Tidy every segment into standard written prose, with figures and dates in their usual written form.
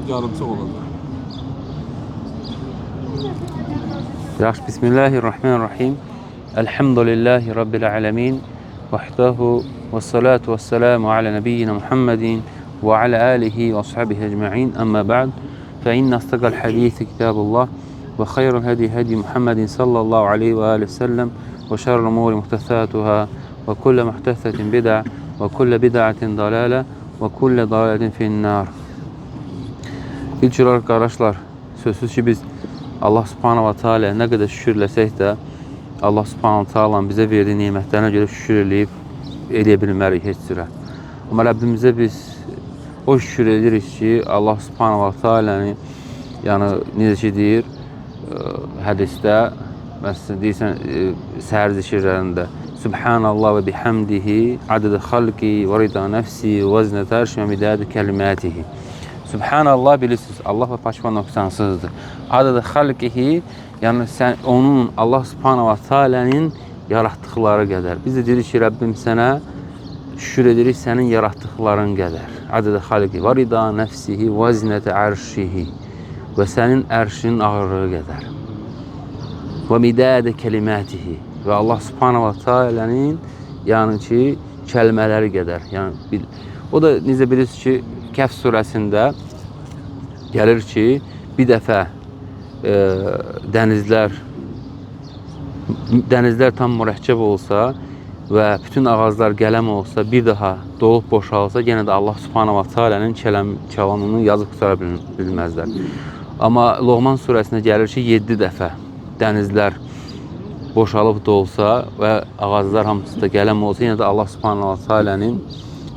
yarımçıq olacaq. Yaxşı, Bismillahirrahmanirrahim. Elhamdülillahi Rabbil alemin. Vahdahu və salatu və selamu alə nəbiyyina Muhammedin və alə alihi və ashabihi ecma'in. Əmmə ba'd. Fə innə astaqal hədisi kitabullah və xeyrul hədi hədi Muhammedin sallallahu aleyhi və alihi səlləm və şərrul umuri muhtəsətuhə və kullə muhtəsətin bidə və kullə bidəətin dalalə və kullə dalalətin finnər. İlk olaraq qardaşlar, sözsüz ki biz Allah Subhanahu va Taala nə qədər şükür eləsək də Allah Subhanahu va Taala'nın bizə verdiyi nemətlərinə görə şükür eləyib eləyə bilmərik heç cürə. Amma Rəbbimizə biz o şükür edirik ki, Allah Subhanahu va Taala'nı, yəni necə ki deyir hədisdə, məsələn deyirsən səhər zikirlərində Subhanallah və bihamdihi adədə xalqi və rida nəfsi və zinətə arşi və midədə kəlimatihi. Subhanallah bilirsiniz, Allah və pak və nöqsansızdır. Adədə xalqihi, yəni sən onun Allah Subhanahu va Taala'nın yaratdıqları qədər. Biz də deyirik ki, Rəbbim sənə şükür edirik sənin yaratdıqların qədər. Adədə xalqi və rida nəfsihi və zinətə arşihi və sənin ərşinin ağırlığı qədər. Və midədə kəlimatihi və Allah Subhanahu va Taala'nın yəni ki kəlmələri qədər. Yəni o da necə bilirsiniz ki, Kəhf surəsində gəlir ki, bir dəfə dənizlər tam mürəkkəb olsa və bütün ağaclar qələm olsa, bir daha dolub boşalsa, yenə də Allah Subhanahu va Taala'nın kəlamını yazıb qutara bilməzlər. Amma Loğman surəsində gəlir ki, 7 dəfə dənizlər boşalıb dolsa və ağaclar hamısı da qələm olsa, yenə də Allah Subhanahu va Taala'nın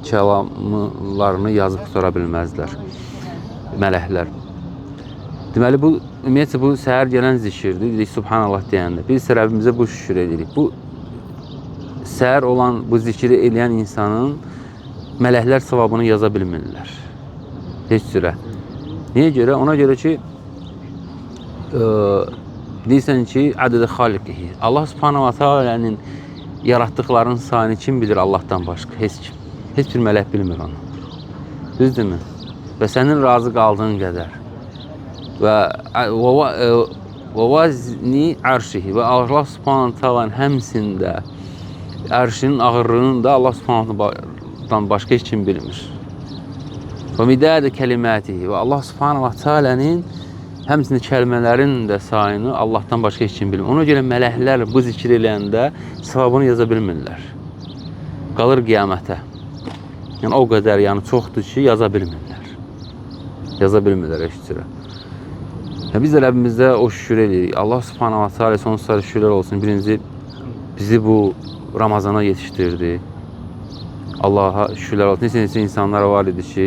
kəlamlarını yazıb qutara bilməzlər mələklər. Deməli bu ümumiyyətcə bu səhər gələn zikirdir. Dedik Subhanallah deyəndə biz isə Rəbbimizə bu şükür edirik. Bu səhər olan bu zikri eləyən insanın mələklər savabını yaza bilmirlər. Heç cürə. Niyə görə? Ona görə ki deyirsən ki, ədədə xaliqihi. Allah Subhanahu va Taala'nın yaratdıqlarının sayını kim bilir Allahdan başqa? Heç kim. Heç bir mələk bilmir onu. Düzdürmü? Və sənin razı qaldığın qədər. Və vazni arşihi və Allah Subhanahu Taala'nın həmsində ərşinin ağırlığını da Allah Subhanahu Taala'dan başqa heç kim bilmir. Və midədə kəlimatihi və Allah Subhanahu Taala'nın həmçinin kəlmələrin də sayını Allahdan başqa heç kim bilmir. Ona görə mələklər bu zikr eləyəndə savabını yaza bilmirlər. Qalır qiyamətə. Yəni o qədər, yəni çoxdur ki, yaza bilmirlər. Yaza bilmirlər heç cürə. Yəni, biz də Rəbbimizə o şükür edirik. Allah Subhanahu va Taala sonsuz şükürlər olsun. Birinci bizi bu Ramazana yetişdirdi. Allaha şükürlər olsun. Neçə insanlar var idi ki,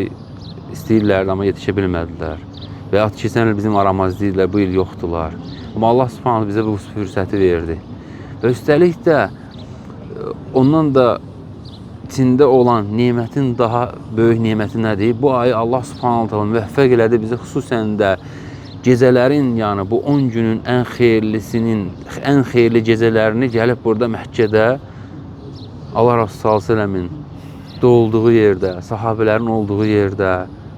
istəyirlərdi, amma yetişə bilmədilər. Və yaxud keçən il bizim aramızda idilər, bu il yoxdular. Amma Allah Subhanahu bizə bu fürsəti verdi. Və üstəlik də ondan da içində olan nemətin daha böyük neməti nədir? Bu ayı Allah Subhanahu taala müvəffəq elədi bizi, xüsusən də gecələrin, yəni bu 10 günün ən xeyirlisinin, ən xeyirli gecələrini gəlib burada Məkkədə Allah Resulü sallallahu əleyhi və səlləmin doğulduğu yerdə, sahabələrin olduğu yerdə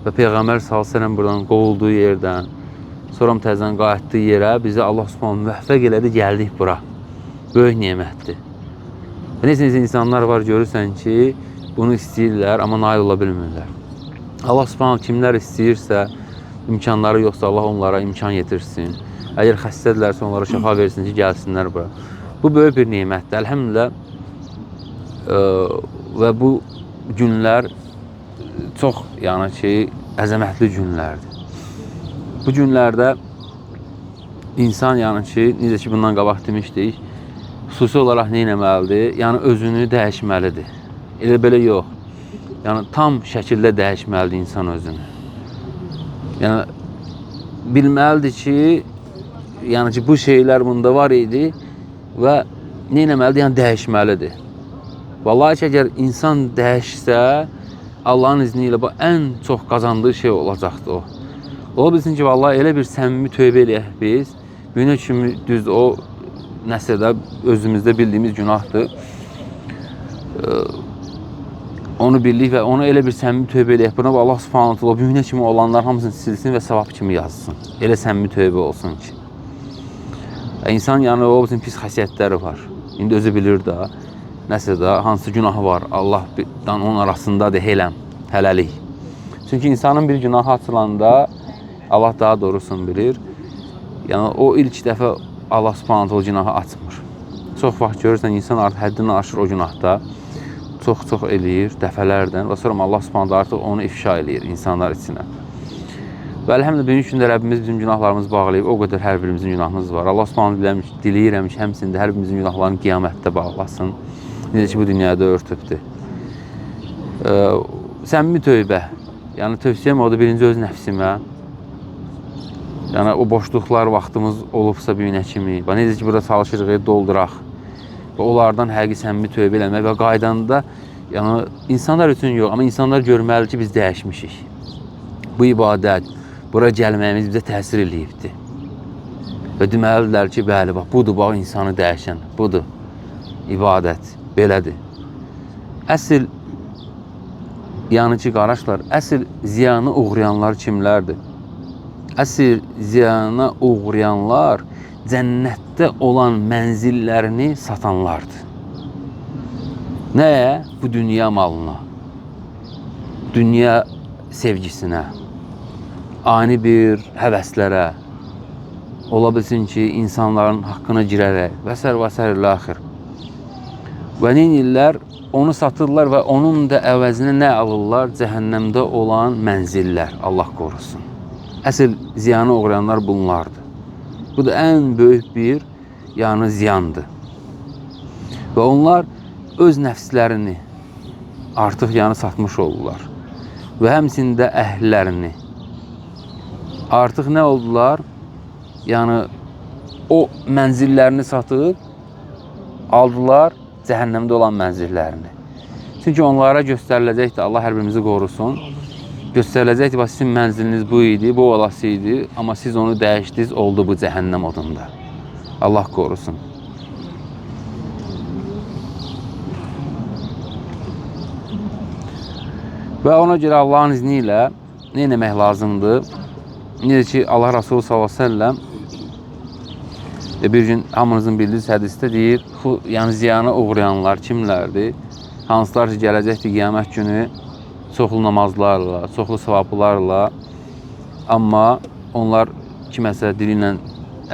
və Peyğəmbər sallallahu əleyhi və səlləm buradan qovulduğu yerdən, sonra təzədən qayıtdığı yerə bizi Allah Subhanahu müvəffəq elədi, gəldik bura. Böyük nemətdir. Necə insanlar var görürsən ki, bunu istəyirlər, amma nail ola bilmirlər. Allah Subhanahu kimlər istəyirsə, imkanları yoxsa Allah onlara imkan yetirsin. Əgər xəstədirlərsə onlara şəfa versin ki, gəlsinlər bura. Bu böyük bir nemətdir. Əlhəmdülillah və bu günlər çox, yəni ki, əzəmətli günlərdir. Bu günlərdə insan, yəni ki, necə ki bundan qabaq demişdik, xüsusi olaraq nə etməlidir? Yəni özünü dəyişməlidir. Elə belə yox. Yəni tam şəkildə dəyişməlidir insan özünü. Yəni bilməlidir ki, yəni ki bu şeylər bunda var idi və nə etməlidir? Yəni dəyişməlidir. Vallahi ki, əgər insan dəyişsə, Allahın izni ilə bu ən çox qazandığı şey olacaqdır o. Ola bilsin ki, vallahi elə bir səmimi tövbə eləyək biz. Günə kimi düz o nəsə də özümüzdə bildiyimiz günahdır. Onu bildik və ona elə bir səmimi tövbə eləyək. Buna Allah Subhanahu taala bu günə kimi olanlar hamısını silsin və savab kimi yazsın. Elə səmimi tövbə olsun ki. İnsan yəni o bütün pis xasiyyətləri var. İndi özü bilir də, nəsə də hansı günahı var Allahdan onun arasındadır hələlik. Çünki insanın bir günahı açılanda Allah daha doğrusunu bilir. Yəni o ilk dəfə Allah Subhanahu taala günahı açmır. Çox vaxt görürsən insan artıq həddini aşır o günahda. Çox-çox eləyir dəfələrlə və sonra Allah Subhanahu taala artıq onu ifşa eləyir insanlar içinə. Və əlhəmdülillah bugünkü gündə Rəbbimiz bizim günahlarımızı bağlayıb, o qədər hər birimizin günahımız var. Allah Subhanahu taala diləyirəm ki, həmçinin də hər birimizin günahlarını qiyamətdə bağlasın. Necə ki bu dünyada örtübdür. Səmimi tövbə. Yəni tövsiyəm odur birinci öz nəfsimə. Yəni o boşluqlar vaxtımız olubsa bu günə kimi, və necə ki burada çalışırıq, dolduraq. Və onlardan həqiqi səmimi tövbə eləmək və qaydanda, yəni insanlar üçün yox, amma insanlar görməlidir ki, biz dəyişmişik. Bu ibadət, bura gəlməyimiz bizə təsir eləyibdir. Və deməlidirlər ki, bəli, bax, budur, bax, insanı dəyişən, budur. İbadət, belədir. Əsl, yəni ki, qardaşlar, əsl ziyanı uğrayanlar kimlərdir? Əsl ziyana uğrayanlar cənnətdə olan mənzillərini satanlardır. Nəyə? Bu dünya malına, dünya sevgisinə, ani bir həvəslərə, ola bilsin ki, insanların haqqına girərək və s. və s. ilaxır. Və neynirlər? Onu satırlar və onun da əvəzinə nə alırlar? Cəhənnəmdə olan mənzillər, Allah qorusun. Əsl ziyana uğrayanlar bunlardır. Bu da ən böyük bir yəni ziyandır. Və onlar öz nəfslərini artıq yəni satmış oldular. Və həmçinin də əhillərini. Artıq nə oldular? Yəni o mənzillərini satıb aldılar cəhənnəmdə olan mənzillərini. Çünki onlara göstəriləcəkdir, Allah hər birimizi qorusun. Göstəriləcəkdir, bax sizin mənziliniz bu idi, bu olası idi, amma siz onu dəyişdiniz, oldu bu cəhənnəm odunda. Allah qorusun. Və ona görə Allahın izni ilə nə etmək lazımdır? Necə ki, Allah Rasulü sallallahu əleyhi və səlləm bir gün hamınızın bildiyi hədisdə deyir, yəni ziyana uğrayanlar kimlərdir? Hansılar ki, gələcəkdir qiyamət günü çoxlu namazlarla, çoxlu savablarla, amma onlar kiməsə dili ilə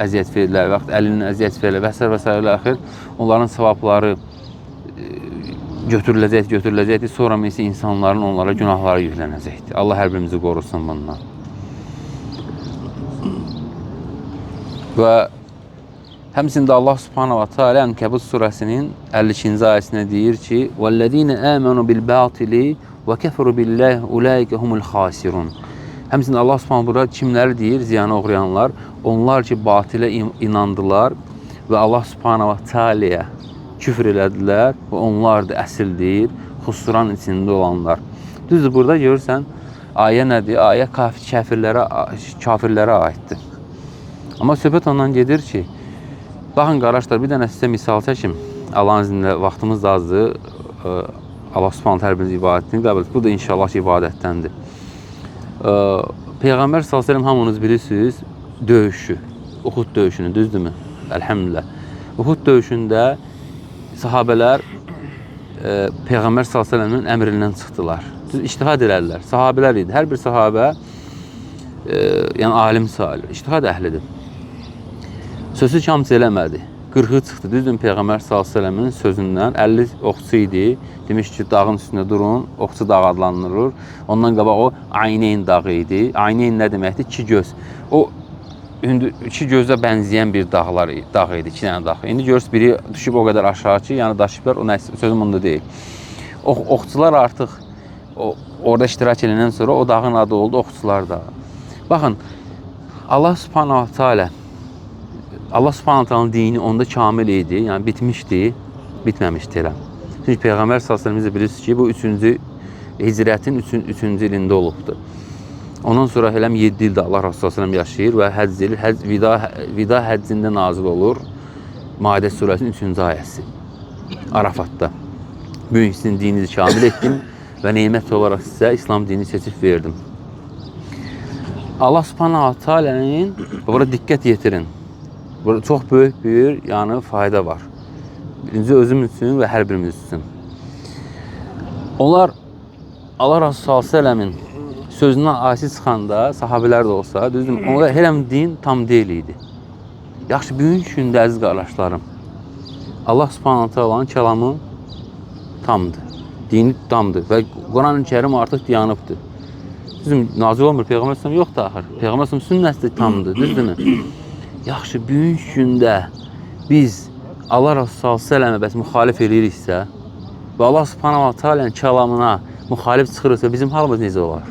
əziyyət verirlər, və yaxud əli ilə əziyyət verirlər və s. və s. axır, onların savabları götürüləcəkdir, sonra isə insanların onlara günahları yüklənəcəkdir. Allah hər birimizi qorusun bundan. Və həmçinin də Allah Subhanahu va Taala Ənkəbut surəsinin 52-ci ayəsində deyir ki: "Vəllezine amenu bil batili və kəfəru billah ulaika humul xasirun." Həmçinin Allah Subhanahu burada kimləri deyir? Ziyana uğrayanlar, onlar ki batilə inandılar və Allah Subhanahu va Taala'ya küfr elədilər və onlar da əsl deyir, xusran içində olanlar. Düzdür, burada görürsən ayə nədir? Ayə kafirlərə aiddir. Amma söhbət ondan gedir ki, baxın qardaşlar, bir dənə sizə misal çəkim. Allahın izni ilə vaxtımız da azdır. Allah Subhanahu hər birimizin ibadətini qəbul etsin. Bu da inşallah ki, ibadətdəndir. Peyğəmbər sallallahu əleyhi və səlləm hamınız bilirsiniz, döyüşü, Uhud döyüşünü, düzdürmü? Elhamdülillah. Uhud döyüşündə sahabələr Peyğəmbər sallallahu əleyhi və səlləmin əmrindən çıxdılar. Düz, ictihad elədilər. Sahabələr idi. Hər bir sahabə yəni alim sayılır, ictihad əhlidir. Sözü ki, hamısı eləmədi. 40-ı çıxdı. Düzdür, Peyğəmbər sallallahu əleyhi və səlləmin sözündən 50 oxçu idi. Demiş ki, dağın üstündə durun. Oxçu dağı adlandırılır. Ondan qabaq o Ayneyn dağı idi. Ayneyn nə deməkdir? İki göz. O iki gözə bənzəyən bir dağlar, dağ idi, iki dənə dağ. İndi görürsünüz, biri düşüb o qədər aşağı ki, yəni daşıyıblar, o nəsə, sözüm onda deyil. Oxçular artıq orada iştirak edəndən sonra o dağın adı oldu Oxçular dağı. Baxın, Allah Subhanahu Teala, Allah Subhanahu Teala'nın dini onda kamil idi, yəni bitmişdi, bitməmişdi elə. Çünki Peyğəmbər sallallahu əleyhi və səlləm bilirsiniz ki, bu 3-cü hicrətin 3-cü ilində olubdu. Ondan sonra hələm 7 ildə Allah Resulü sallallahu əleyhi və səlləm yaşayır və həcc edir. Həcc vida həccində nazil olur. Maidə surəsinin 3-cü ayəsi. Arafatda. Bugün sizin dininizi kamil etdim Və nemət olaraq sizə İslam dinini seçib verdim. Allah Subhanahu wa Taala'nın, bura diqqət yetirin. Burada çox böyük bir yəni fayda var. Birinci özüm üçün və hər birimiz üçün. Onlar Allah Resulü sallallahu əleyhi və səlləmin sözündən asi çıxanda, sahabelər də olsa, düzdür, onlar hələm din tam deyil idi. Yaxşı, bugünkü gündə əziz qardaşlarım, Allah Subhanahu Taala'nın kəlamı tamdır. Dini tamdır və Quran-ı Kərim artıq dayanıbdır. Düzdür, nazil olmur, Peyğəmbər sallallahu yoxdur axır. Peyğəmbər sallallahu sünnəsi də tamdır, düzdürmü? Yaxşı, bugünkü gündə biz Allah Resulü sallallahu əleyhi və səlləmə bəs müxalif eləyiriksə və Allah Subhanahu Taala'nın kəlamına müxalif çıxırıqsa bizim halımız necə olar?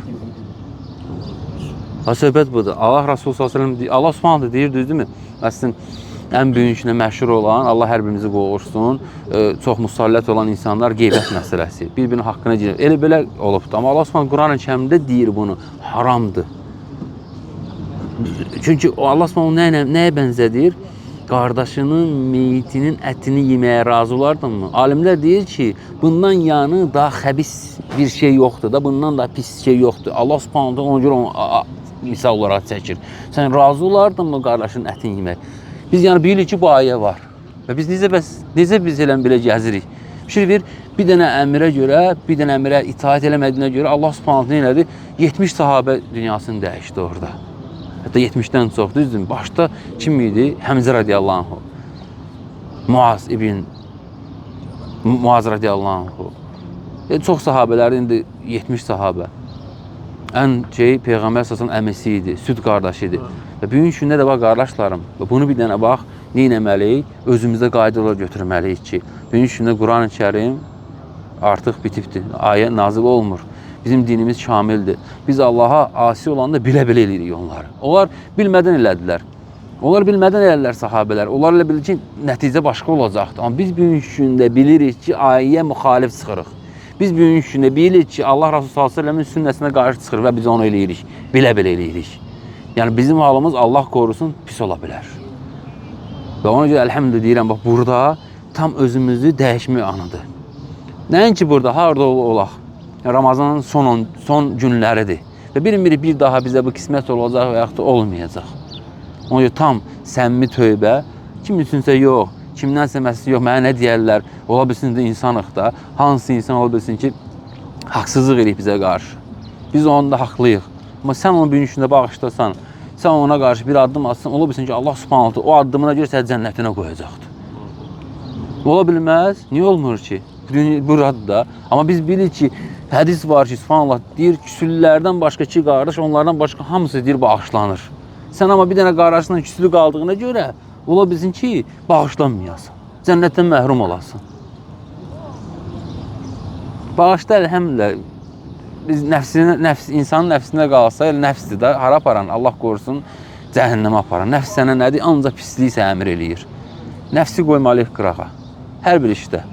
Ha, söhbət budur. Allah Resulü sallallahu əleyhi və səlləm, Allah Subhanahu deyir, düzdürmü? Məsələn, ən böyükünə məşhur olan, Allah hər birimizi qovursun, çox müsallət olan insanlar qeybət məsələsi, bir-birinin haqqına girir. Elə belə olubdur. Amma Allah Subhanahu Quran-ı Kərimdə deyir bunu, haramdır. Çünki Allah Subhanahu nəyə bənzədir? Qardaşının meyitinin ətini yeməyə razı olardın mı? Alimlər deyir ki, bundan yanı daha xəbis bir şey yoxdur da, bundan daha pis şey yoxdur. Allah Subhanahu ona görə onu misal olaraq çəkir. Sən razı olardın mı qardaşının ətini yeməyə? Biz yəni bilirik ki, bu ayə var. Və biz necə biz elə belə gəzirik? Fikir ver, bir dənə əmrə görə, bir dənə əmrə itaat eləmədiyinə görə Allah Subhanahu nə elədi? 70 sahabə dünyasını dəyişdi orada. Hətta 70-dən çox, düzdürmü? Başda kim idi? Həmzə radiyallahu anhu. Muaz radiyallahu anhu. Çox sahabələr indi 70 sahabə. Ən şey Peyğəmbər sallallahu əmisi idi, süd qardaşı idi. Və bugünkü gündə də bax qardaşlarım, bunu bir dənə bax, nə etməliyik? Özümüzdə qayda olaraq götürməliyik ki, bugünkü gündə Quran-ı Kərim artıq bitibdir. Ayə nazil olmur. Bizim dinimiz kamildir. Biz Allaha asi olanda bilə-bilə eləyirik onları. Onlar bilmədən elədilər. Onlar bilmədən elədilər sahabələr. Onlar elə bilir ki, nəticə başqa olacaqdır. Amma biz bugünkü gündə bilirik ki, ayəyə müxalif çıxırıq. Biz bugünkü gündə bilirik ki, Allah Resulü sallallahu əleyhi və səlləmin sünnəsinə qarşı çıxırıq və biz onu eləyirik. Bilə-bilə eləyirik. Yəni bizim halımız Allah qorusun pis ola bilər. Və ona görə əlhəmdülillah deyirəm, bax burada tam özümüzü dəyişmək anıdır. Nəinki burada, harda olaq. Ramazanın son günləridir. Və bir daha bizə bu qismət olacaq və yaxud da olmayacaq. Ona görə tam səmimi tövbə, kim üçünsə yox, kimdənsə məsələ yox, mənə nə deyərlər, ola bilsin də insanıq da, hansı insan ola bilsin ki, haqsızlıq eləyib bizə qarşı. Biz onu da haqlıyıq. Amma sən onu bir gündə bağışlasan, sən ona qarşı bir addım atsan, ola bilsin ki, Allah Subhanahu o addımına görə səni cənnətinə qoyacaqdır. Ola bilməz, niyə olmur ki? Buradır da. Amma biz bilirik ki, hədis var ki, subhanallah, deyir, küsüllərdən başqa iki qardaş, onlardan başqa hamısı deyir, bağışlanır. Sən amma bir dənə qardaşla küsülü qaldığına görə, ola bilsin ki, bağışlanmayasan, cənnətdən məhrum olasan. Bağışda əlhəmdülillah, biz insanın nəfsinə qalsa, elə nəfsdir də, hara aparan, Allah qorusun, cəhənnəmə aparan. Nəfs sənə nədir? Ancaq pisliyi sənə əmr eləyir. Nəfsi qoymalıyıq qırağa, hər bir işdə.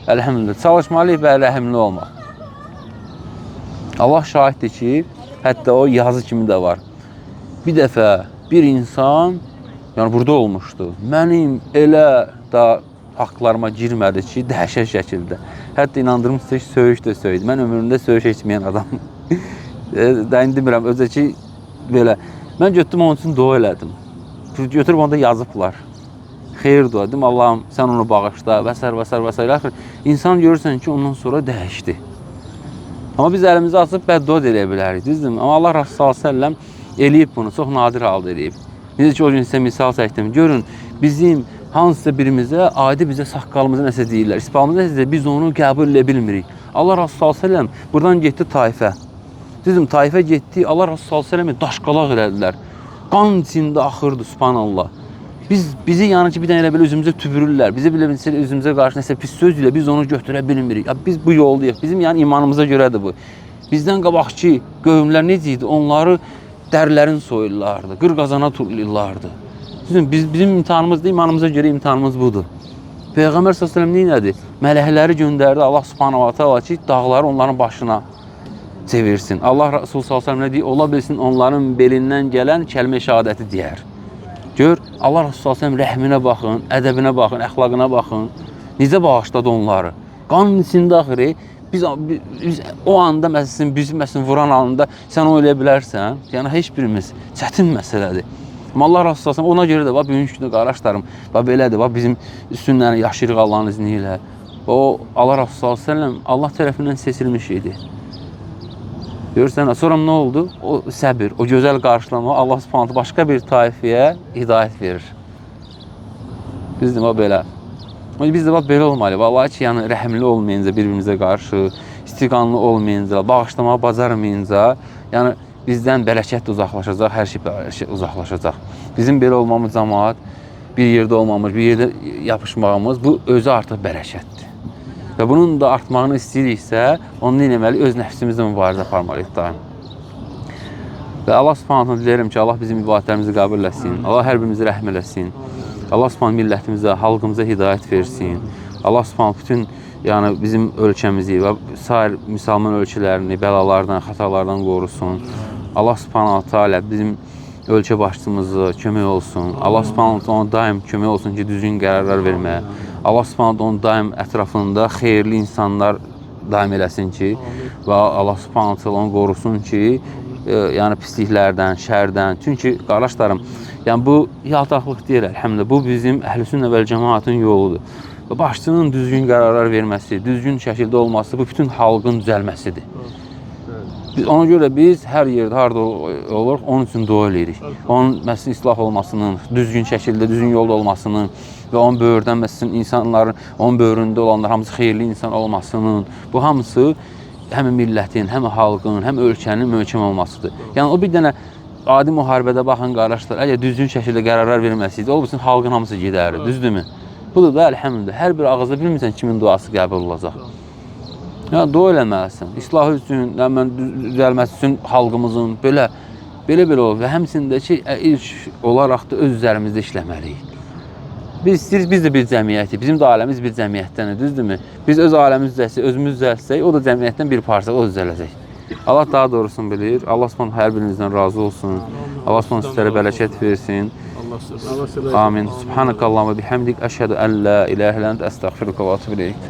Əlhəmdülillah, çalışmalıyıq və rəhimli olmaq. Allah şahiddir ki, hətta o yazı kimi də var. Bir dəfə bir insan, yəni burada olmuşdu, mənim elə də haqlarıma girmədi ki, dəhşət şəkildə. Hətta inandırmışsa ki, söyüş də söydü. Mən ömrümdə söyüş etməyən adam. Daha indi demirəm, özə ki, belə. Mən götürdüm, onun üçün dua elədim. Götürüb onu da yazıblar. Xeyir dua, dedim, Allahım sən onu bağışla və s. və s. və s. Axır, İnsan görürsən ki, ondan sonra dəyişdi. Amma biz əlimizi açıb bəddua da eləyə bilərik, düzdürmü? Amma Allah Resulü sallallahu əleyhi və səlləm eləyib bunu, çox nadir halda eləyib. Necə ki, o gün sizə misal çəkdim. Görün, bizim hansısa birimizə, adi bizə saqqalımıza nəsə deyirlər, isbalımıza nəsə deyirlər, biz onu qəbul edə bilmirik. Allah Resulü sallallahu əleyhi və səlləm buradan getdi Taifə. Düzdürmü? Taifə getdi, Allah Resulü sallallahu əleyhi və səlləmi daşqalaq elədilər. Qan içində axırdı, subhanallah. Bizi yəni ki, bir dənə elə belə üzümüzə tüpürürlər, bizə belə üzümüzə qarşı nəsə pis söz deyirlər, biz onu götürə bilmirik. Ya, biz bu yoldayıq, bizim yəni imanımıza görədir bu. Bizdən qabaqki qövmlər necə idi? Onları dərilərin soyurlardı, qır qazana turlayırlardı. Bizim imtahanımız da imanımıza görə imtahanımız budur. Peyğəmbər sallallahu əleyhi və səlləm nə elədi? Mələkləri göndərdi Allah Subhanahu va Taala ki, dağları onların başına çevirsin. Allah Resulü sallallahu əleyhi və səlləm nə deyir? Ola bilsin onların belindən gələn kəlmə-i şəhadəti deyər. Gör, Allah Resulü sallallahu əleyhi və səlləm rəhminə baxın, ədəbinə baxın, əxlaqına baxın. Necə bağışladı onları? Qanun içində axırı Biz o anda məsələn bizi məsələn vuran anında sən onu eləyə bilərsən. Yəni heç birimiz çətin məsələdir. Amma Allah razı olsun, ona görə də bax bugünkü gündə qardaşlarım, bax belədir. Bax bizim sünnəni yaşayırıq Allahın izni ilə. O Allah Resulü sallallahu əleyhi və səlləm Allah tərəfindən seçilmiş idi. Görürsən, sonra nə oldu? O səbir, o gözəl qarşılama Allah Subhanahu başqa bir tayfaya hidayət verir. Biz də bax belə. Biz də bax belə olmalıyıq. Vallahi ki, yəni rəhimli olmayınca bir-birimizə qarşı, istiqanlı olmayınca, bağışlamağı bacarmayınca, yəni bizdən bərəkət də uzaqlaşacaq, hər şey uzaqlaşacaq. Bizim belə olmamız cəmaət, bir yerdə olmamız, bir yerdə yapışmağımız bu özü artıq bərəkətdir. Və bunun da artmağını istəyiriksə, onu nə etməliyik? Öz nəfsimizlə mübarizə aparmalıyıq daim. Və Allah Subhanahu diləyirəm ki, Allah bizim ibadətlərimizi qəbul eləsin. Allah hər birimizə rəhm eləsin. Allah Subhanahu millətimizə, xalqımıza hidayət versin. Allah Subhanahu bütün yəni bizim ölkəmizi və sair müsəlman ölkələrini bəlalardan, xətalardan qorusun. Allah Subhanahu Taala bizim ölkə başçımıza kömək olsun. Allah Subhanahu ona daim kömək olsun ki, düzgün qərarlar verməyə. Allah Subhanahu onun daim ətrafında xeyirli insanlar daim eləsin ki, və Allah Subhanahu onu qorusun ki, yəni pisliklərdən, şərdən. Çünki qardaşlarım, yəni bu yaltaqlıq deyil, əlhəmdülillah. Bu bizim Əhl-i Sünnə vəl Cemaatın yoludur. Və başçının düzgün qərarlar verməsi, düzgün şəkildə olması bu bütün xalqın düzəlməsidir. Biz ona görə biz hər yerdə harda oluruq, onun üçün dua eləyirik. Onun məsələn islah olmasının, düzgün şəkildə, düzgün yolda olmasının və onun böyürdən məsələn insanların, onun böyründə olanlar hamısı xeyirli insan olmasının, bu hamısı həm millətin, həm xalqın, həm ölkənin möhkəm olmasıdır. Yəni o bir dənə adi müharibədə baxın qardaşlar, əgər düzgün şəkildə qərarlar verməsiydi, o bütün xalqın hamısı gedərdi, düzdürmü? Budur da əlhəmdülillah. Hər bir ağızda bilmirsən kimin duası qəbul olacaq. Yəni dua eləməlisən. İslah üçün, həmən düzəlməsi üçün xalqımızın belə belə olur və həmçinin də ki, ilk olaraq da öz üzərimizdə işləməliyik. Biz istəyirik, biz də bir cəmiyyətik. Bizim də ailəmiz bir cəmiyyətdəndir, düzdürmü? Biz öz ailəmizi düzəltsək, özümüz düzəltsək, o da cəmiyyətdən bir parça, o düzələcək. Allah daha doğrusunu bilir. Allah Subhanahu hər birinizdən razı olsun. Allah Subhanahu sizlərə bərəkət versin. Amin. Subhanakallahumma bihamdik əşhədu ən la ilahə illə ente əstəğfiruka və etûbü ileyk.